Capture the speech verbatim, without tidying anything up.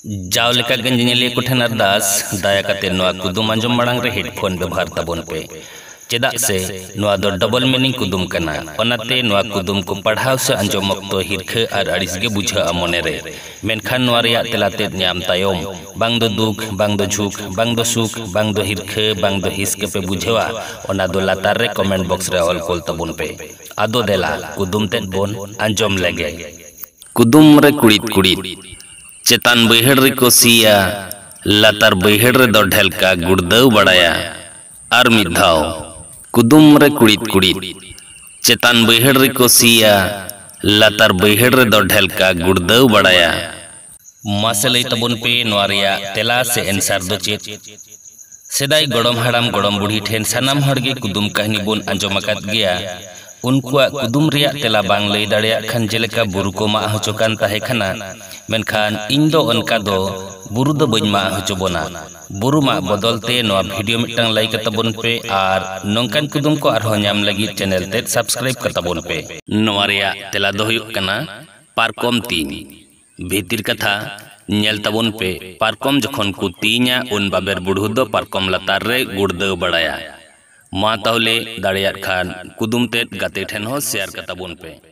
ᱡᱟᱣ ᱞᱮᱠᱟ ᱜᱮ ᱧᱮᱧᱮᱞᱤᱭᱟᱹ ᱠᱚ ᱴᱷᱮᱱ ᱟᱨᱫᱟᱥ, ᱫᱟᱭᱟ ᱠᱟᱛᱮ ᱱᱚᱣᱟ ᱠᱩᱫᱩᱢ ᱟᱸᱡᱚᱢ ᱢᱟᱲᱟᱝ ᱨᱮ headphone ᱵᱮᱵᱚᱦᱟᱨ ᱛᱟᱵᱚᱱ ᱯᱮ, ᱪᱮᱫᱟᱜ ᱥᱮ ᱱᱚᱣᱟ ᱫᱚ double meaning ᱠᱩᱫᱩᱢ ᱠᱟᱱᱟ᱾ ᱚᱱᱟᱛᱮ ᱱᱚᱣᱟ ᱠᱩᱫᱩᱢ ᱠᱚ ᱯᱟᱲᱦᱟᱣ ᱥᱮ ᱟᱸᱡᱚᱢ ᱚᱠᱛᱚ ᱦᱤᱨᱠᱷᱟᱹ ᱟᱨ ᱟᱹᱲᱤᱥ ᱜᱮ ᱵᱩᱡᱷᱟᱹᱜᱼᱟ ᱢᱚᱱᱮ ᱨᱮ᱾ ᱢᱮᱱᱠᱷᱟᱱ ᱱᱚᱣᱟ ᱨᱮᱭᱟᱜ ᱛᱮᱞᱟ ᱛᱮᱫ ᱧᱟᱢ ᱛᱟᱭᱚᱢ, ᱵᱟᱝ ᱫᱚ ᱫᱩᱠ, ᱵᱟᱝ ᱫᱚ ᱡᱷᱩᱠ, ᱵᱟᱝ ᱫᱚ ᱥᱩᱠ, ᱵᱟᱝ ᱫᱚ ᱦᱤᱥᱠᱟᱹ ᱯᱮ ᱵᱩᱡᱷᱟᱹᱣᱟ, ᱚᱱᱟ ᱫᱚ ᱞᱟᱛᱟᱨ ᱨᱮ comment box ᱨᱮ ᱚᱞ ᱠᱚᱞ ᱛᱟᱵᱚᱱ ᱯᱮ᱾ ᱟᱫᱚ ᱫᱮᱞᱟ, ᱠᱩᱫᱩᱢ ᱛᱮᱫ ᱵᱚᱱ ᱟᱸᱡᱚᱢ ᱞᱮᱜᱮ᱾ ᱠᱩᱫᱩᱢ ᱨᱮ ᱠᱩᱲᱤᱫ ᱠᱩᱲᱤᱫ, ᱪᱮᱛᱟᱱ ᱵᱟᱹᱭᱦᱟᱹᱲ ᱨᱮᱠᱚ ᱥᱤᱭᱟ, ᱞᱟᱛᱟᱨ ᱵᱟᱹᱭᱦᱟᱹᱲ ᱨᱮᱫᱚ ᱰᱷᱮᱞᱠᱟ ᱜᱩᱲᱫᱟᱹᱣ ᱵᱟᱲᱟᱭᱟ᱾ ᱟᱨ ᱢᱤᱫ ᱫᱷᱟᱣ, ᱠᱩᱫᱩᱢ ᱨᱮ ᱠᱩᱲᱤᱫ ᱠᱩᱲᱤᱫ, ᱪᱮᱛᱟᱱ ᱵᱟᱹᱭᱦᱟᱹᱲ ᱨᱮᱠᱚ ᱥᱤᱭᱟ, ᱞᱟᱛᱟᱨ ᱵᱟᱹᱭᱦᱟᱹᱲ ᱨᱮᱫᱚ ᱰᱷᱮᱞᱠᱟ ᱜᱩᱲᱫᱟᱹᱣ ᱵᱟᱲᱟᱭᱟ᱾ ᱢᱟᱥᱮ ᱞᱟᱹᱭ ᱛᱟᱵᱚᱱ ᱯᱮ, ᱱᱚᱣᱟ ᱨᱮᱭᱟᱜ ᱛᱮᱞᱟ ᱥᱮ answer ᱫᱚ ᱪᱮᱫ? ᱥᱮᱫᱟᱭ ᱜᱚᱲᱚᱢ ᱦᱟᱲᱟᱢ ᱜᱚᱲᱚᱢ ᱵᱩᱲᱦᱤ ᱴᱷᱮᱱ ᱥᱟᱱᱟᱢ ᱦᱚᱲ ᱜᱮ ᱠᱩᱫᱩᱢ ᱠᱟᱹᱦᱱᱤ ᱵᱚᱱ ᱟᱸᱡᱚᱢ ᱟᱠᱟᱫ ᱜᱮᱭᱟ᱾ ᱩᱱᱠᱩᱣᱟᱜ ᱠᱩᱫᱩᱢ ᱨᱮᱭᱟᱜ ᱛᱮᱞᱟ ᱵᱟᱝ ᱞᱟᱹᱭ ᱫᱟᱲᱮᱭᱟᱜ ᱠᱷᱟᱱ ᱡᱮᱞᱮᱠᱟ ᱵᱩᱨᱩ ᱠᱚ ᱢᱟᱜ ᱦᱚᱪᱚ ᱠᱟᱱ ᱛᱟᱦᱮᱸ ᱠᱟᱱᱟ, ᱢᱮᱱᱠᱷᱟᱱ ᱤᱧ ᱫᱚ ᱚᱱᱠᱟ ᱫᱚ ᱵᱩᱨᱩ ᱫᱚ ᱵᱟᱹᱧ ᱢᱟᱜ ᱦᱚᱪᱚ ᱵᱚᱱᱟ᱾ ᱵᱩᱨᱩ ᱢᱟᱜ ᱵᱚᱫᱚᱞ ᱛᱮ ᱱᱚᱣᱟ video ᱢᱤᱫᱴᱟᱝ like ᱠᱟᱛᱟ ᱵᱚᱱ ᱯᱮ ᱟᱨ ᱱᱚᱝᱠᱟᱱ ᱠᱩᱫᱩᱢ ᱠᱚ ᱟᱨᱦᱚᱸ ᱧᱟᱢ ᱞᱟᱹᱜᱤᱫ channel ᱛᱮᱫ subscribe ᱠᱟᱛᱟ ᱵᱚᱱ ᱯᱮ᱾ ᱱᱚᱣᱟ ᱨᱮᱭᱟᱜ ᱛᱮᱞᱟ ᱫᱚ ᱦᱩᱭᱩᱜ ᱠᱟᱱᱟ ᱯᱟᱨᱠᱚᱢ ᱛᱤᱧ᱾ ᱵᱷᱤᱛᱤᱨ ᱠᱟᱛᱷᱟ ᱧᱮᱞ ᱛᱟᱵᱚᱱ ᱯᱮ, ᱯᱟᱨᱠᱚᱢ ᱡᱚᱠᱷᱚᱱ ᱠᱚ ᱛᱤᱧᱟ, ᱩᱱ ᱵᱟᱵᱮᱨ ᱵᱩᱲᱦᱩ ᱫᱚ ᱯᱟᱨᱠᱚᱢ ᱞᱟᱛᱟᱨ ᱨᱮ ᱜᱩᱲᱫᱟᱹᱣ ᱵᱟᱲᱟᱭᱟ᱾ ᱢᱟ ᱛᱟᱦᱚᱞᱮ ᱫᱟᱲᱮᱭᱟᱜ ᱠᱷᱟᱱ ᱠᱩᱫᱩᱢ ᱛᱮᱫ ᱜᱟᱛᱮ ᱴᱷᱮᱱ ᱦᱚᱸ share ᱠᱟᱛᱟ ᱵᱚᱱ ᱯᱮ᱾